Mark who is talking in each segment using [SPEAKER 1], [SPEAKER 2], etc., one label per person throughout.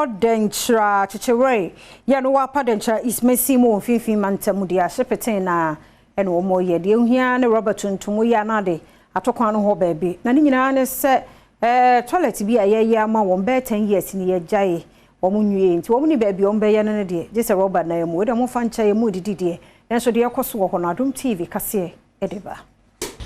[SPEAKER 1] Yɛnkɔ Dɛnkyira Kyekyewere yɛ no wɔ Upper Dɛnkyira East Masin mu wɔ Mfinfini Mantam deɛ ahye petee na ɛna wɔn yɛ. Deɛ ohia ne rɔba tuntum yi anaade ato kwan no hɔ baabi. Na ne nyinaa ne sɛ toilet bi a yɛyɛ ama wɔn bɛyɛ 10 years ni yɛgyae wɔn nwie, nti wɔn ni baabi a wɔn bɛyɛ no no deɛ, gye sɛ rɔba nan mu. Wɔde mo fa nkyɛn mu didi deɛ, nanso deɛ ɛkɔ so wɔ hɔ no, Adom TV kaseɛ ɛde ba.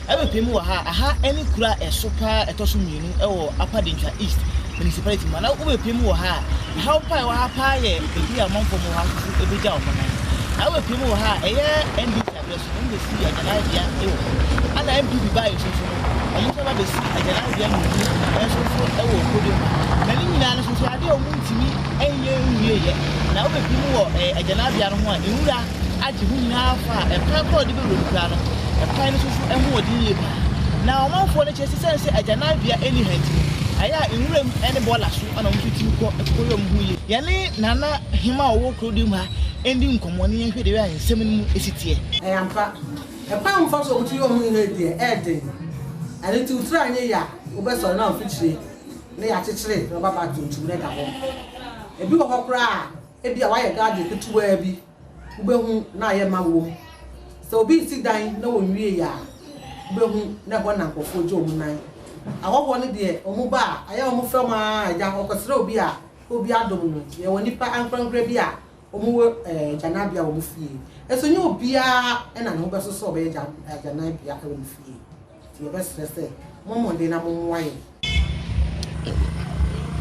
[SPEAKER 2] Ɛbɛpɛ mu wɔ ha. Aha ɛne kura ɛso paa ɛtɔ so mmienu ɛwɔ Upper Denkyira East Municipality mu. Na wobɛpɛ mu wɔ ha a, ɛhaw pa ɛwɔ ha paa yɛ baabi a amanfoɔ mu wɔ ha soso ɛbɛgya wɔn nan. Na wobɛpɛ mu wɔ ha a, ɛyɛ NDC abrɛ so wɔn bɛsi agyananbea ɛwɔ hɔ, ana NPP baayɛ so nso no, wɔn nso ba bɛsi agyananbea mmienu ɛnso nso ɛwɔ podium ha. Na ne nyinaa no nso adeɛ a wɔn ntumi ɛnyɛ nwie yɛ. Na wobɛpɛ mu wɔ agyananbea no ho a, nwura agye ho nyinaa fa a ɛkwan korɔ de bɛwura mu koraa no, ɛkwan no nso so ɛho wɔ den yie paa. Na ɔmanfoɔ no kyerɛ sɛ sɛn sɛ agyananbea ɛni ha nti no, ɛyɛ a nwuram ne bɔɔla so ɛna wɔn nso tumi kɔ ɛkɔkɔ yɛ wɔn ho yie. Yɛne Nana Hema a ɔwɔ kurodua ha ɛndi nkɔmmɔ ne yɛnhwɛ deɛ a nsɛm no mu esi teɛ.
[SPEAKER 3] Ɛyɛ ampa, ɛkwan a wɔfa so a wɔtumi yɛ wɔn ho yie deɛ, ɛyɛ den. Ɛno nti wo tiri anyɛ yie a, wobɛsɔre na wamfikyire na yɛakyekyere rɔba bag tuntum na ɛda hɔ. Ebi wɔ hɔ koraa a, ebi a wayɛ garden ketewaa bi, wobɛhu na ayɛ ma wɔ mu. Sɛ obi resi dan na wɔnwie a, wobɛhu na ɛhɔ na nkurɔfoɔ gye wɔn nan. Ahɔhoɔ no deɛ, wɔn ba a, ɛyɛ wɔn fɛ mu ara agya ɔkɔsrɛ obi a obi adom no. Yɛwɔ nipa ankorankora bi a wɔn wɔ agyananbea wɔ wɔn fie. Nso nyɛ obiara ɛna ne ho bɛso sɛ ɔbɛyɛ agyananbea wɔ ne fie. Nti yɛbɛsrɛ sɛ mo mmɔden na mommoa yɛn.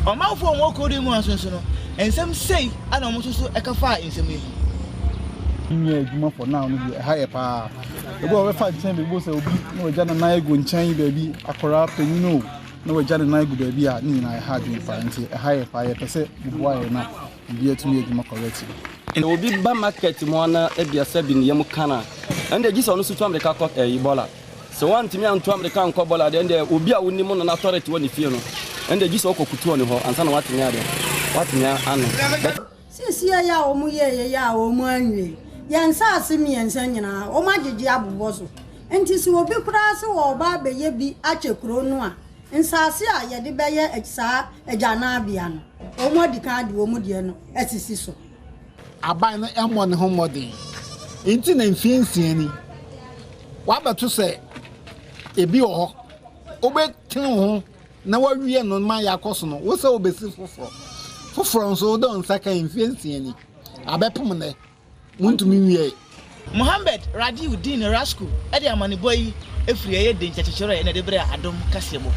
[SPEAKER 2] Ɔmanfoɔ a wɔwɔ kurodua mu ha nso nso no, nsɛm sei ana wɔn nso so ɛka faa nsɛm yi ho.
[SPEAKER 4] Nyɛ adwuma for now no deɛ, ɛha yɛ paa. Ebi a wɔbɛfa nkyɛn baabi sɛ obi na wagya ne nan agu nkyɛn baabi, akwaraa panyin o, na wagya ne nan agu baabi a, ne nyinaa ɛha adwene paa. Nti ɛha yɛ paa. Yɛpɛ sɛ boboa yɛ na biribi atumi adwuma correct.
[SPEAKER 5] Obi ba market mu ana aduasa bi ne yam ka no a, ɛnde gye sɛ ɔno nso tu amirika kɔ ɛyi bɔla. Sɛ woantumi antu amirika ankɔ bɔla deɛ, ɛnde obi a wonim no na toilet wɔ ne fie no, ɛnde gye sɛ wokɔ kutu wɔ ne hɔ ansa na woatumi adeɛ woatumi ano.
[SPEAKER 6] Siesie yɛ a wɔn yɛ yɛ a wɔn anwie yɛn nsaase mmiɛnsa nyinaa, wɔn agyegye abobɔ so. Nti sɛ obi koraa sɛ wɔba abɛyɛ bi akyɛ kuro no a, nsaase a yɛde bɛyɛ saa agyananbea no, wɔn adi kan de wɔn deɛ no asisi so.
[SPEAKER 7] Aban no mmɔ ne ho mmɔden nti na mfie 6 ni wabɛto sɛ ebi wɔ hɔ wobɛtene wo ho na wawie no ma yɛakɔ so no, wo sɛ wobɛsi foforɔ foforɔ nso, wode wo nsa ka mfie 6 ni abɛpem nnɛ montumi nwie.
[SPEAKER 2] Mohammed Radiu Din Rasku ɛde amanebɔ yi efiri ɛyɛ Denkyira Kyekyerɛ ɛna ɛde brɛ Adom kaseɛ mu.